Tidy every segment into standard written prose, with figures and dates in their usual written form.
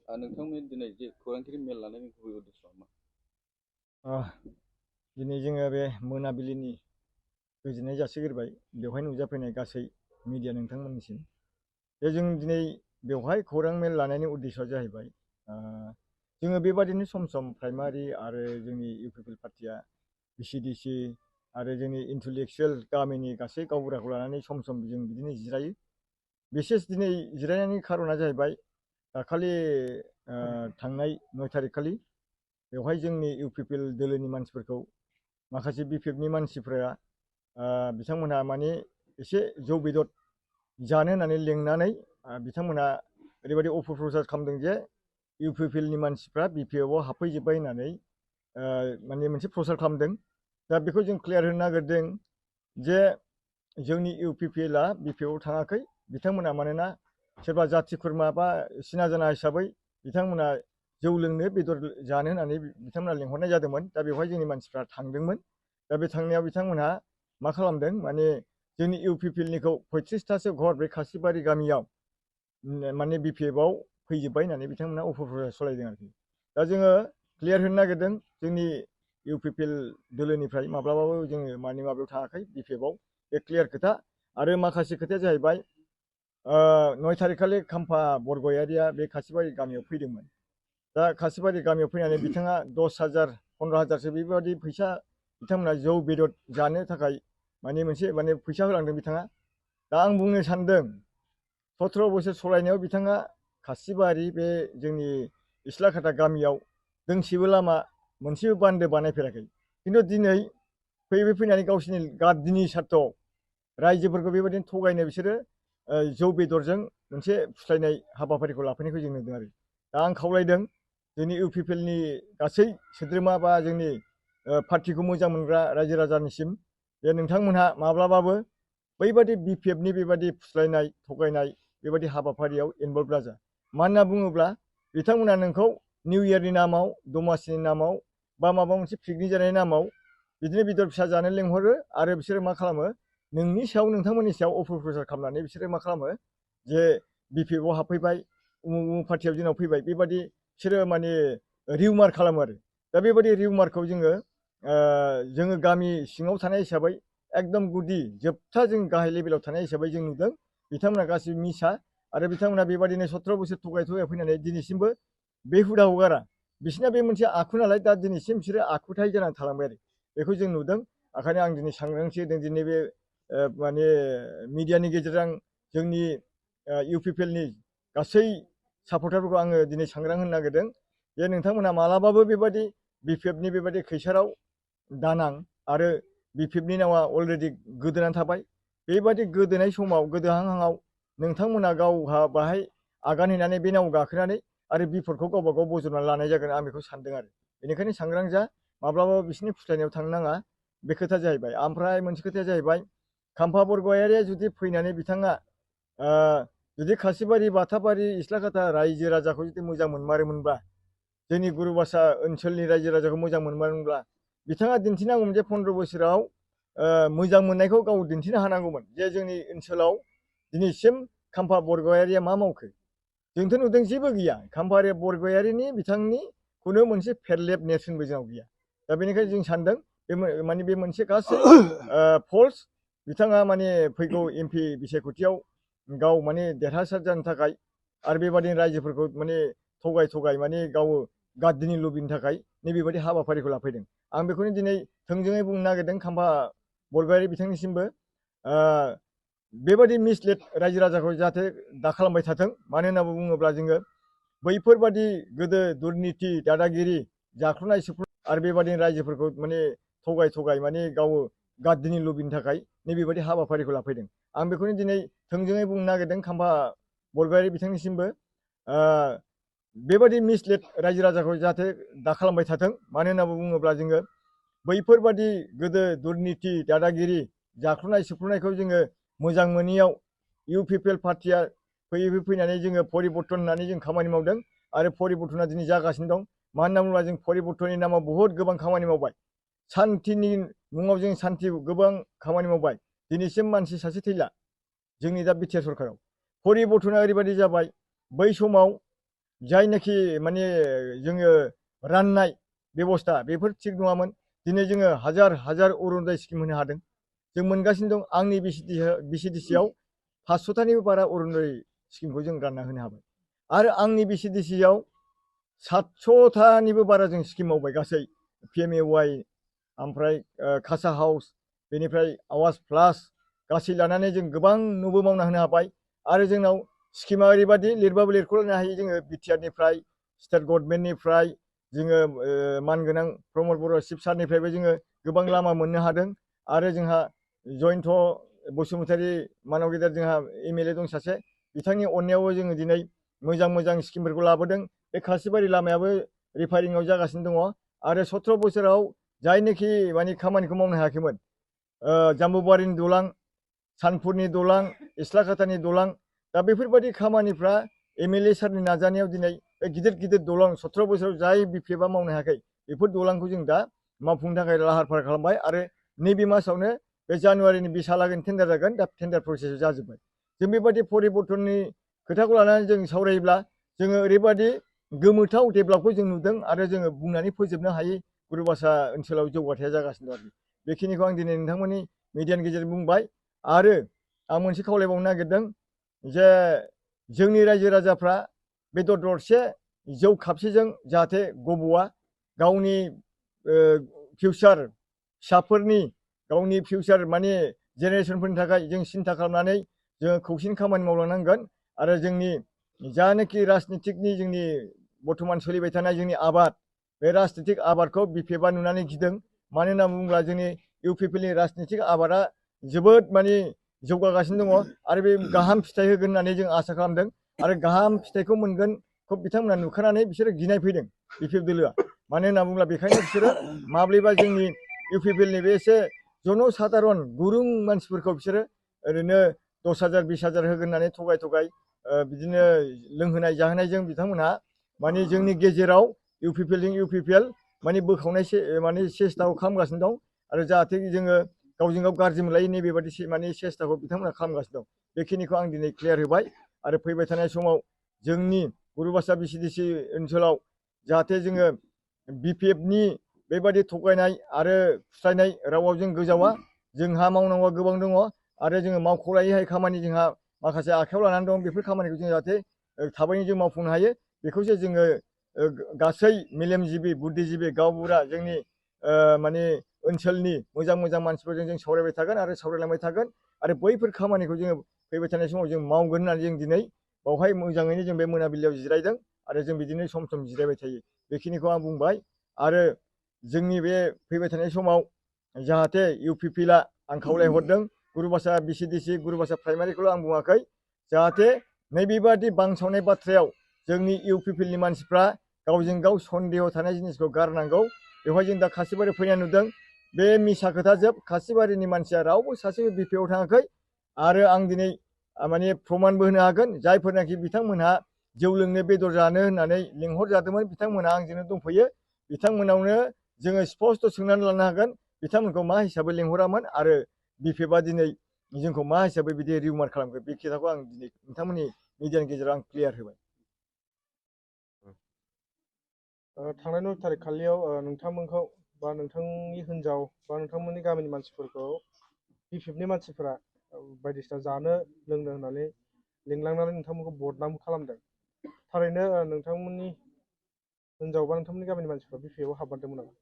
नोंथांमोन दिनै जे खौरांगिरि मेल लानायनि गुबै उद्देश्यआ मा? दिनै जोङो बे मोनाबिलिनि गोजोननाय जासिग्रोबाय बेवहाय नुजाफैनाय गासै मिडिया नोंथांमोननिसिम। जों दिनै बेवहाय खौरां मेल लानायनि उद्देश्यआ जाहैबाय जोङो बेबादिनो सम सम प्राइमारि आरो जोंनि इउपिपिएल पार्टिया बिसिडिसि आरो जोंनि इन्टेलेक्सुयेल गामिनि गासै गावबुराखौ लानानै सम सम जों बिदिनो जिरायो। बिसेस दिनै जिरायनायनि खारना जाहैबाय दाखालि थांनाय 9 तारिख खालि बेवहाय जोंनि इउपिपिएल दोलोनि मानसिफोरखौ माखासे बिपिएफनि मानसिफोरा बिथांमोनहा माने एसे जौ बेदर जानो होननानै लेंनानै बिथांमोनहा ओरैबायदि अफप्रचार खालामदों जे इउपिपिएलनि मानसिफ्रा बिपिएफआव हाबफैजोब्बाय होननानै माने मोनसे प्रचार खालामदों। दा बेखौ जों क्लियार होनो नागिरदों जे जोंनि इउपिपिएलआ बिपिएफआव थाङाखै। बिथांमोना मानोना सोरबा जाथि खुरमा बा सिना जाना हिसाबै बिथांमोना जौ लोंनो बेदर जानो होननानै बिथांमोना लेंहरनाय जादोंमोन। दा बेवहाय जोंनि मानसिफ्रा थांदोंमोन। दा बे थांनायाव बिथांमोनहा मा खालामदों माने जोंनि इउपिपिएलनिखौ 35थासो घर बे खासिबारि गामियाव माने बिपिएफआव फैजोब्बाय होननानै बिथांमोना अफप्रचार सालायदों आरोखि। दा जोङो क्लियार होनो नागिरदों जोंनि इउपिपिएल दोलोनिफ्राय माब्लाबाबो जोङो माने माबायाव थाङाखै बिपिएफआव, बे क्लियार खोथा। आरो माखासे खोथाया जाहैबाय 9 तारिख खालि खाम्फा बरगयारिया बे खासिबारि गामियाव फैदोंमोन। दा खासिबारि गामियाव फैनानै बिथाङा 10,000 15,000सो बेबायदि फैसा बिथांमोना जौ बेदर जानो थाखाय माने फैसा होलांदों बिथाङा। दा आं बुंनो सानदों 17 बोसोर सलायनायाव बिथाङा खासिबारि बे जोंनि इस्लाखाथा गामियाव दोंसेबो लामा मोनसेबो बान्दो बानायफेराखै। खिन्थु दिनै फैनानै गावसिनि गादिनि सार्थआव रायजोफोरखौ बेबायदिनो थगायनो बिसोरो जौ बेदरजों मोनसे फुस्लायनाय हाबाफारिखौ लाफैनायखौ जों नुदों आरो। दा आं खावलायदों जोंनि इउपिपिएलनि गासै सोद्रोमा बा जोंनि पार्टिखौ मोजां मोनग्रा रायजो राजानिसिम जे नोंथांमोनहा माब्लाबाबो बैबादि बिपिएफनि बेबादि फुस्लायनाय थगायनाय बेबादि हाबाफारियाव इनभल्भ दाजा। मानो होनना बुङोब्ला बिथांमोना नोंखौ निउ इयारनि नामाव, दमासिनि नामाव बा माबा मोनसे पिकनिक जानायनि नामाव बिदिनो बेदर फिसा जानो लेंहरो आरो बिसोरो मा खालामो नोंनि सायाव नोंथांमोननि सायाव अफप्रचार खालामनानै बिसोरो मा खालामो जे बिपिएफआव हाबफैबाय, उमुक उमुक पार्टियाव जोंनाव फैबाय, बेबादि बिसोरो माने रिउमार खालामो आरो। दा बेबादि रिउमारखौ जोङो गामि सिङाव थानाय हिसाबै एकदम गुदि जोबथा जों गाहाय लेभेलाव थानाय हिसाबै जों नुदों बिथांमोना गासिबो मिसा आरो बिथांमोना बेबादिनो 17 बोसोर थगाय फैनानै दिनैसिमबो बे हुदाखौ गारा। बिसोरना बे मोनसे आखु नालाय, दा दिनैसिम बिसोरो आखुथाय जानानै थालांबाय आरो। बेखौ जों नुदों। ओंखायनो आं दिनै सांग्रांथि होदों दिनै बे माने मिडियानि गेजेरजों जोंनि इउपिपिएलनि गासै सापर्टारफोरखौ आङो दिनै सांग्रां होनो नागिरदों जे नोंथांमोनहा मालाबाबो बेबादि बिपिएफनि बेबादि खैसाराव दानां आरो बिपिएफनि नावा अलरेडि गोदोनानै थाबाय। बेबादि गोदोनाय समाव गोदोहांहांआव नोंथांमोना गावहा बाहाय आगान हैनानै बे नाव गाखोनानै आरो बिपदखौ गावबा गाव बजबनानै लानाय जागोन आं बेखौ सानदों आरो। बेनिखायनो सांग्रां जा, माब्लाबाबो बिसोरनि फुस्लायनायाव थांनो नाङा, बे खोथा जाहैबाय। ओमफ्राय मोनसे खोथाया जाहैबाय खाम्फा बरगयारिया जुदि फैनानै बिथाङा जुदि खासिबारि बाथाबारि इस्लाखाथा रायजो राजाखौ जुदि मोजां मोनमारोमोनब्ला, जोंनि गुरुबासा ओनसोलनि रायजो राजाखौ मोजां मोनमारोमोनब्ला बिथाङा दिन्थिनांगौमोन जे 15 बोसोराव मोजां मोननायखौ गाव दिन्थिनो हानांगौमोन जे जोंनि ओनसोलाव दिनैसिम खाम्फा बरगयारिया मा मावखो। जोंथ' नुदों जेबो गैया। खाम्फा बरगयारिनि बिथांनि खुनु मोनसे फेरलेब नेरसोनबो जोंनाव गैया। दा बेनिखायनो जों सानदों बे मोनसे गासै फल्स। बिथाङा माने फैगौ एमपि बिसायख'थियाव गाव माने देरहासार जानो थाखाय आरो बेबादिनो रायजोफोरखौ माने थगाय माने गाव गादिनि लुबैनो थाखाय नैबेबायदि हाबाफारिखौ लाफैदों। आं बेखौनो दिनै थोंजोङै बुंनो नागिरदों खाम्फा बरगयारि बिथांनिसिमबो बेबादि मिसलेट रायजो राजाखौ जाहाथे दा खालामबाय थाथों। मानो होनना बुङोब्ला जोङो बैफोरबादि गोदो दुर्निति दादागिरि जाख्ल'नाय सुख्ल'नाय आरो बेबादिनो रायजोफोरखौ माने थगाय माने गाव गादिनि लुबैनो थाखाय नैबेबायदि हाबाफारिखौ लाफैदों। आं बेखौनो दिनै थोंजोङै बुंनो नागिरदों खाम्फा बरगयारि बिथांनिसिमबो बेबादि मिसलेट रायजो राजाखौ जाहाथे दा खालामबाय थाथों। मानो होनना बुङोब्ला जोङो बैफोरबादि गोदो दुर्निति दादागिरि जाख्ल'नाय सुख्ल'नायखौ जोङो मोजां मोनैयाव इउपिपिएल पार्टिया फैनानै जोङो परिबर्तन होननानै जों खामानि मावदों आरो परिबर्तना दिनै जागासिनो दं। मानो होनना बुङोब्ला जों परिबर्तननि नामाव बहुद गोबां खामानि मावबाय। सान्थिनि मुङाव जों सान्थि गोबां खामानि मावबाय। दिनैसिम मानसि सासे थैला जोंनि दा बिटिआर सरकाराव। परिबर्तना ओरैबायदि जाबाय बै समाव जायनाखि माने जोङो राननाय बेबस्था बेफोर थिग नङामोन। दिनै जोङो हाजार हाजार अरुनदय स्किम होनो हादों। जों मोनगासिनो दं। आंनि बिसिडिसियाव 500थानिबो बारा अरुनदय स्किमखौ जों रानना होनो हाबाय। आरो आंनि बिसिडिसियाव 700थानिबो बारा जों स्किम मावबाय गासै PMAY, ओमफ्राय खासा हाउस, बेनिफ्राय आवास प्लास गासै लानानै जों गोबां न'बो मावना होनो हाबाय। आरो जोंनाव स्किमा ओरैबादि लिरबाबो लिरख'लायनो हायो। जोङो बिटिआरनिफ्राय, स्टेट गभर्नमेन्टनिफ्राय, जोङो मानगोनां प्रमद बर' चिफ सारनिफ्रायबो जोङो गोबां लामा मोननो हादों। आरो जोंहा जयन्त बसुमतारी मानव गेदेर जोंहा MLA दं सासे, बिथांनि अननायावबो जोङो दिनै मोजां मोजां स्किमफोरखौ लाबोदों। बे खासिबारि लामायाबो रिफायरिंआव जागासिनो दङ। आरो 17 बोसोराव जायनोखि माने खामानिखौ मावनो हायाखैमोन, जाम्बुबारिनि दलां, सानपुरनि दलां, इस्लाखातानि दलां, दा बेफोरबायदि खामानिफ्रा MLA सारनि नाजानायाव दिनै गिदिर गिदिर दलां 17 बोसोराव जाय बिपिएफआ मावनो हायाखै बेफोर दलांखौ जों दा मावफुंनो थाखाय लाहार फाहार खालामबाय। आरो नैबे मासावनो बे जानुवारिनि 20हालागै टेन्डार जागोन। दा टेन्डार प्रसेसआ जाजोब्बाय। जों बेबायदि परिबर्तननि खोथाखौ लानानै जों सावरायोब्ला जोङो ओरैबायदि गोमोथाव डेभेलपखौ जों नुदों। आरो जोङो बुंनानै फोजोबनो हायै गुरुबासा ओनसोलाव जौगाथाया जागासिनो दं। बेखिनिखौ आं दिनै नोंथांमोननि मिडियानि गेजेरजों बुंबाय। आरो आं मोनसे खावलायबावनो नागिरदों जे जोंनि रायजो राजाफ्रा बेदर दरसे जौ खापसेजों जाहाथे गब'आ, गावनि फिउचार फिसाफोरनि गावनि फिउचार माने जेनेरेसनफोरनि थाखाय जों सिन्था खालामनानै जोङो खौसेनि खामानि मावलांनांगोन। आरो जोंनि जानाखि राजनितिकनि जोंनि बर्थमान सोलिबाय थानाय जोंनि आबाद, बे राजनितिक आबादखौ बिपिएफआ नुनानै गिदों। मानो होनना बुङोब्ला जोंनि इउपिपिएलनि राजनितिक आबादा जोबोद माने जौगागासिनो दङ। आरो बे गाहाम फिथाइ होगोन होननानै जों आसा खालामदों। आरो गाहाम फिथाइखौ मोनगोनखौ बिथांमोना नुखानानै बिसोरो गिनाय फैदों बिपिएफ दोलोआ। मानो होनना बुङोब्ला बेखायनो बिसोरो माब्लाबा जोंनि इउपिपिएलनि बे एसे जनसाधारन गुरुं मानसिफोरखौ बिसोरो ओरैनो 10,000 20,000 होगोन होननानै थगाय थगाय बिदिनो लोंहोनाय जाहोनायजों बिथांमोनहा माने जोंनि गेजेराव इउपिपिएलजों इउपिपिएल माने बोखावनाय माने सेस्टाखौ खालामगासिनो दं। आरो जाहाथे जोङो गावजों गाव गाज्रि मोनलायै नैबेबादि माने सेस्टाखौ बिथांमोना खालामगासिनो दं। बेखिनिखौ आं दिनै क्लियार होबाय। आरो फैबाय थानाय समाव जोंनि गुरुबासा बिसिडिसि ओनसोलाव जाहाथे जोङो बिपिएफनि बेबायदि थगायनाय आरो खुस्रायनाय रावाव जों गोजावा। जोंहा मावनांगौआ गोबां दङ। आरो जोङो मावख'लायैहाय खामानि जोंहा माखासे आखायाव लानानै दं। बेफोर खामानिखौ जों जाहाथे थाबैनो जों मावफुंनो हायो। बेखौसो जोङो गासै मेलेमजिबि बुद्धिजिबि गावबुरा जोंनि माने ओनसोलनि मोजां मोजां मानसिफोरजों जों सावरायबाय थागोन आरो सावरायलांबाय थागोन। आरो बैफोर खामानिखौ जोङो फैबाय थानाय समाव जों मावगोन होननानै जों दिनै बावहाय मोजाङैनो जों बे मोनाबिलियाव जिरायदों। आरो जों बिदिनो सम सम जिरायबाय थायो। बेखिनिखौ आं बुंबाय। आरो जोंनि बे फैबाय थानाय समाव जाहाथे इउपिपिएलआ आं खावलायहरदों, गुरुबासा बिसिडिसि गुरुबासा प्राइमारिखौल' आं बुङाखै, जाहाथे नैबेबादि बांसावनाय बाथ्रायाव जोंनि इउपिपिएलनि मानसिफ्रा गावजों गाव सन्देह थानाय जिनिसखौ गारनांगौ। बेवहाय जों दा खासिबारि फैनाय नुदों। बे मिसा खोथा जोब। खासिबारिनि मानसिया रावबो सासेबो बिपिएफआव थाङाखै। आरो आं दिनै माने प्रमानबो होनो हागोन। जायफोरनाखि बिथांमोनहा जौ लोंनो बेदर जानो होननानै लिंहरजादोंमोन बिथांमोनहा आंजोंनो दंफैयो। बिथांमोनावनो जोङो स्पस्ट सोंनानै लानो हागोन बिथांमोनखौ मा हिसाबै लिंहरामोन आरो बिपिएफआ दिनै जोंखौ मा हिसाबै बिदि रिउमार खालामखो। बे खोथाखौ आं दिनै नोंथांमोननि मिडियानि गेजेराव आं क्लियार होबाय। थांनाय 9 थारिख खालियाव नोंथांमोनखौ बा नोंथांनि हिनजाव बा नोंथांमोननि गामिनि मानसिफोरखौ बिपिएफनि मानसिफोरा बायदिसिना जानो लोंनो होननानै लिंलांनानै नोंथांमोनखौ बदनाम खालामदों। थारैनो नोंथांमोननि हिनजाव बा नोंथांमोननि गामिनि मानसिफ्रा बिपिएफआव हाबमारदोंमोन नामा?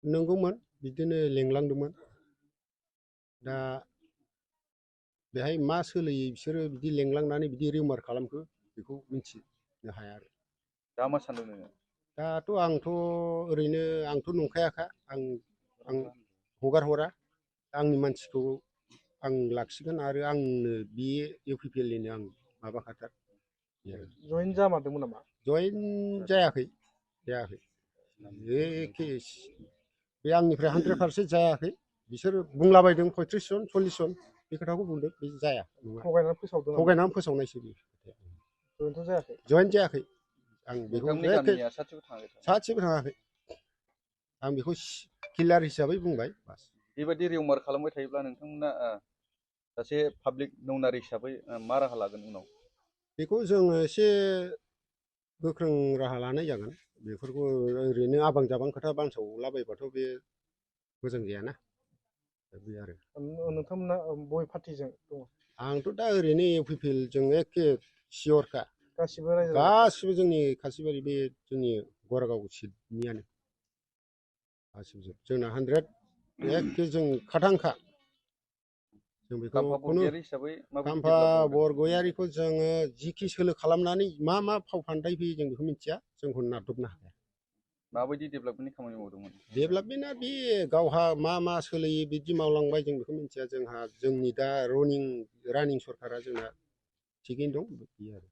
नंगौमोन, बिदिनो लेंलांदोंमोन। दा बेहाय मा सोलियै बिसोरो बिदि लेंलांनानै बिदि रिउमार खालामखो बेखौ मिथिनो हाया आरो। दा मा सानदों नोङो? दाथ' आंथ' ओरैनो आंथ' नंखायाखा। आं हगार हरा। आंनि मानसिखौ आं लाखिगोन आरो आंनो बे इउपिपिएलनिनो आं माबाखाथार। जयेन जामारदोंमोन नामा? जयेन जायाखै जायाखै। बे आंनिफ्राय 100% जायाखै। बिसोर बुंलाबायदों 35 जन 40 जन बे खोथाखौ बुंदों। बे जाया नङा। थगायनानै फोसावदों नामा? थगायनानै फोसावनायसो बे खोथाया। जयेनथ' जायाखै। जयेन जायाखै। आं बेखौ नोंथांमोननि गामिनिया सासेबो थाङाखै? सासेबो थाङाखै। आं बेखौ किलार हिसाबै बुंबाय बास। बेबायदि रिउमार खालामबाय थायोब्ला नोंथांमोना सासे पाब्लिक नौनारि हिसाबै मा राहा लागोन उनाव? बेखौ जोङो एसे गोख्रों राहा लानाय जागोन बेफोरखौ ओरैनो आबां जाबां खोथा बानसावलाबायबाथ' बे मोजां जायाना बे आरो नोंथांमोना बबे पार्टिजों दङ आंथ' दा ओरैनो इउपिपिएल जों एखे सियरखा गासिबो रायजो गासिबो जोंनि खासिबारि बे जोंनि गरागाव सिटनियानो गासिबो जोंना 100 एखे जों खाथांखा जों बेखौ खाम्फा खुनु बरगयारि हिसाबै माबायदि खाम्फा डेभेलप खालामदों? बरगयारिखौ जोङो जिखि सोलो खालामनानै मा फाव फान्दाय फैयो जों बेखौ मिथिया जोंखौ नारदबनो हाया माबायदि डेभेलपमेन्टनि खामानि मावदोंमोन? डेभेलपमेन्टआ बे गावहा मा सोलियो बिदि मावलांबाय जों बेखौ मिथिया जोंहा जोंनि दा रानिं सरकारा जोंना थिगैनो दं बे आरो